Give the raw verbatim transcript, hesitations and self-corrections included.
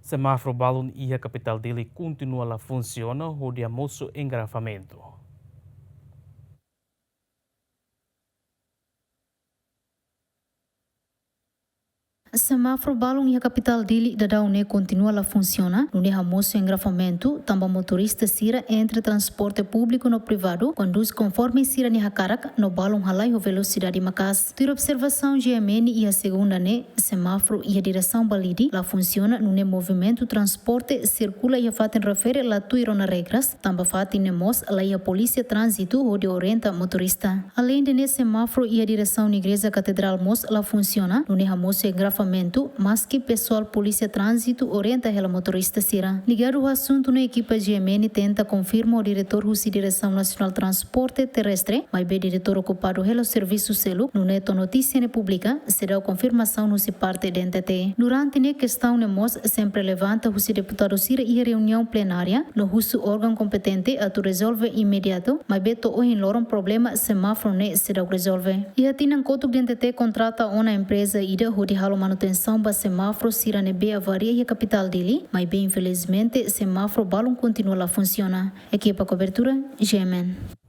Semáforu balun iha kapitál Dili kontinua la funsiona hodi hamosu engarrafamentu. Semáforu balun iha kapitál Dili daudaun ne'e kontinua la funsiona, nune'e hamosu engarrafamentu, tanba motorista sira entre transporte públiku no privadu, kondús konforme sira-nia hakarak, no balun halai ho velosidade maka'as. Tuir observasaun G M N iha segunda ne'e, semáforu iha diresaun ba Lidi la funsiona, nune'e movimentu transporte sirkula iha fatin refere la tuir ona regras, tanba fatin ne'e mós la iha polísia tránzitu hodi orienta motorista. Aleinde ne'e, semáforu iha diresaun Igreja Katedrál mós la funsiona, nune'e hamosu engarrafamentu, maski pesoál polísia tránzitu orienta hela motorista sira. Ligadu ho asuntu ne'e, ekipa G M N tenta konfirma ho diretór husi Diresaun Nasionál Transporte Terrestre, maibé diretór okupadu hela servisu seluk, nune'e to'o notísia ne'e publika, seidauk konfirmasaun husi parte D N T T. Durante ne'e, kestaun ne'e mós sempre levanta husi deputadu sira iha reuniaun plenária, no husu órgaun kompetente atu rezolve imediatu, maibé to'o ohin loron problema semáforu ne'e seidauk rezolve. Iha tinan kotuk D N T T kontrata ona empreza ida hodi halo manutensaun ba semáforu sira ne'ebé avaria iha kapitál Dili, maibé infelizmente semáforu balun kontinua la funsiona. Ekipa kobertura, G M N.